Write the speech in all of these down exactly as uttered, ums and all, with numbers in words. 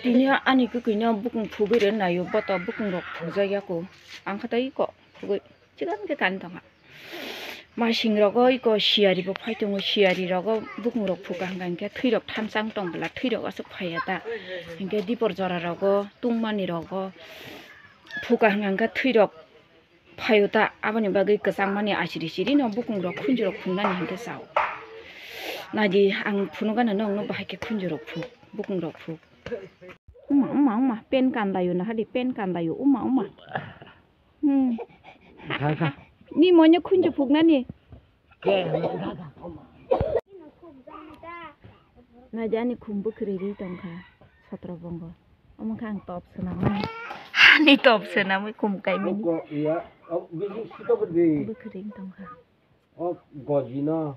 Tini ani kwkwino bukung phugwi rw naio, boto bukung rok phugjakya ko. Ang kha tei ko phugwi chikan khe kani tongkha. Masing rogo iko siyari bo phai tongo, siyari rogo bukung rok phuka hwnkha hwnkhe thwi rok thansa wng tong bwla thwi rok aswk phaiya ta. Hinkhe dipor jora rogo tungmani rogo phuka hwnkha hwnkhe thwi rok phaio ta, aboni bagwi kwchangmani asiri siri no bukung rok khunju rok phungnani hinkhe sao. Naidi ang phunukgana nokno bahai khe khunju rok phuk, bukung rok phuk. Uma, uma, uma, pen kandayo na hadi, pen kandayo, uma, uma. Hmm. Kha, kha. Ni moino khunju phuknani. Ke, kha, kha. Naidi ani khum bwkhwrwi ri tongkha sotro bongo. Omo khe ang top swnamwi. Ani top swnamwi khum kaimani. Ko, iya, o, bisi sito bwdwi. Bwkhwrwi tongkha. O, gojino.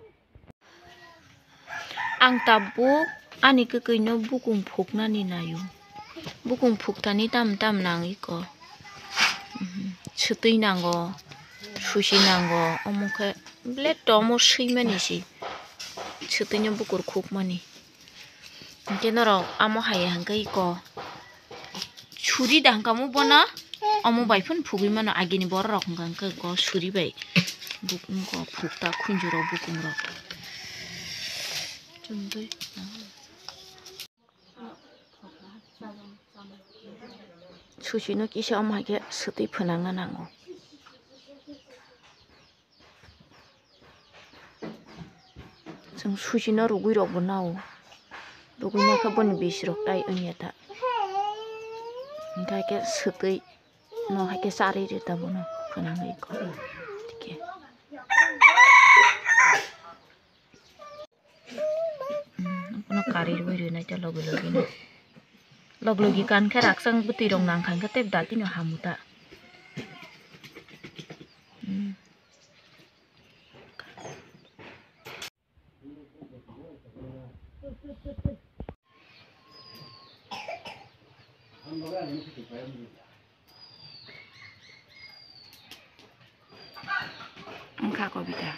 Ang tabuk ani kwkwino bukung phuknani naio. Bukung phuktani tam tam nangwi ko. Mhm. Swtwi nango, susi nango, omo khe ble tomo swimani si. Swtwino bukur khukmani. Hinkhe norok amo hai hwnkhe iko suri da hwnkha mo bono, omo bai phano phugwi mano, agini borok rok hwnkha hwnkhe iko suri bai buk-, wngkha phukta khunju rok bukung rok. Susi no kisa omo hai khe swtwi phwnangna nango. Chwng susi no rugwi rok bo nao. Rugwi nakhe boni bisi rok tai wngya ta. Hinkhe khe swtwi no hai khe charwi rw ta bono phwnangwi ko. Tike. Hmm, bono kari rwi rwnai ta logi logi no. Log logi kan khe raksang bwtwi rok nang kha hinkhe tei dati no hamu ta. Hmm. Wngkha kobita.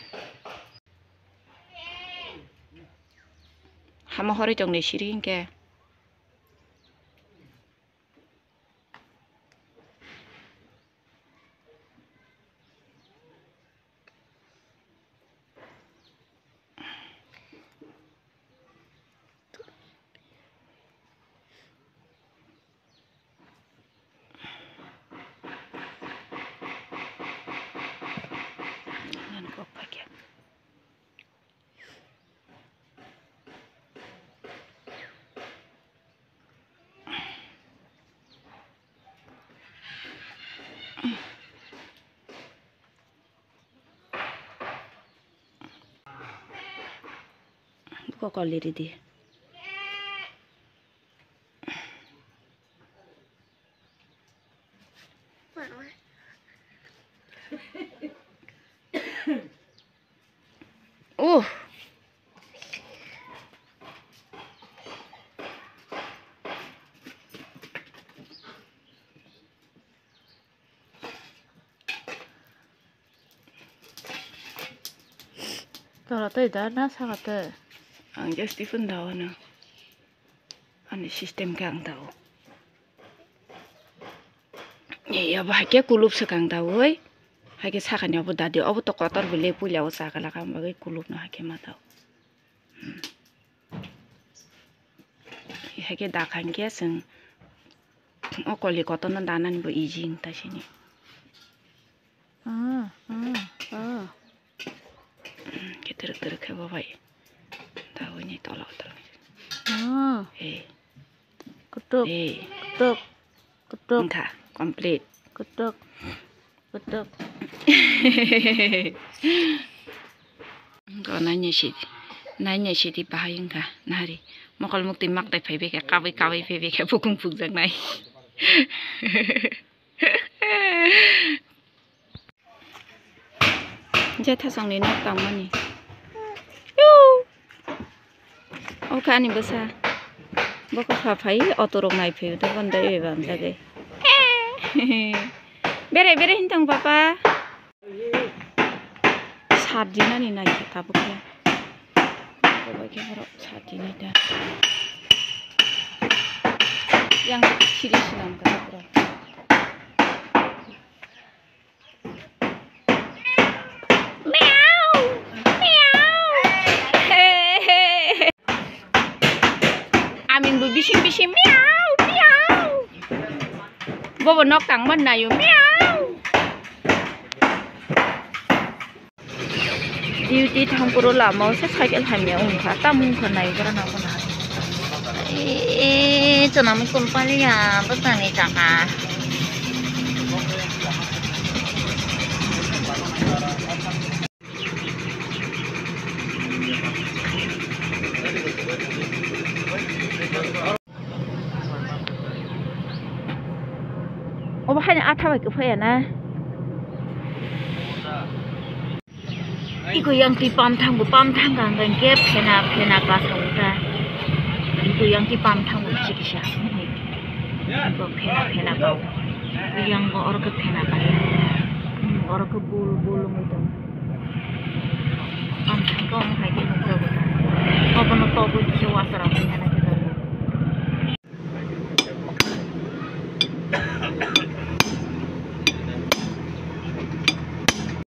Hama horoi tongni siri hinkhe. Kokol ridi. Uh. Toro tei da na saka tei? Ang just tiffin da o no. Ani system khe ang da o. Ei, abo hai khe kulub swkang da oi. Hai khe sakani abo da di. Obo to kotor bele puila o chakala kha bagwi kulub no hai khe ma da o. Hmm. Hai khe da kha hinkhe chwng o koli kotor no danani bo easy wng ta sini. Ah, ah, ah. Khe twrwk twrwk khe bo bai. Taboni tola tola. Ah. Hey. Kutuk. Hey. Kutuk. Kutuk. Wngkha complete. Kutuk. Kutuk. Wngkha naina sidi. Naina sidi bahai wngkha. Nahari. Mokol mukti mak tai phai bikhe, kabai kabai phai bikhe bukung phukjaknai. Jethasongni nok tangmani. Yu! O kha ani bwsa. Bo kha pha phai, auto rok nai phai, to bon dai bai bam jagwi. Bere, bere hin tong papa. Sat dinani nai khe tabuk khe. Bobai khe borok sat dinai da. Yang siri sinam ka bro. Meow, meow. Hey, hey. Amin bu bising bising meow, meow. Bobo nok tangma nayo meow. Duty thangphuru lama o se cycle hamya wngkha, tamo wngkha nai bwrano bono. E, chwnamwi kulpaliya bwskango chaka. Obo haino atha bai kwphaiya na. Iko yang twi pam thango, pam thangkha hwnkhe phena, phena kasa ta. Iko yang twi pam thango kisa kisa. Iko phena, phena kao. Yang bo oro khe phena kaya. Hmm, oro khe bul, bul wngwi tongo. Pam thangkha omo hai khe nukjago ta. Obono tobwi.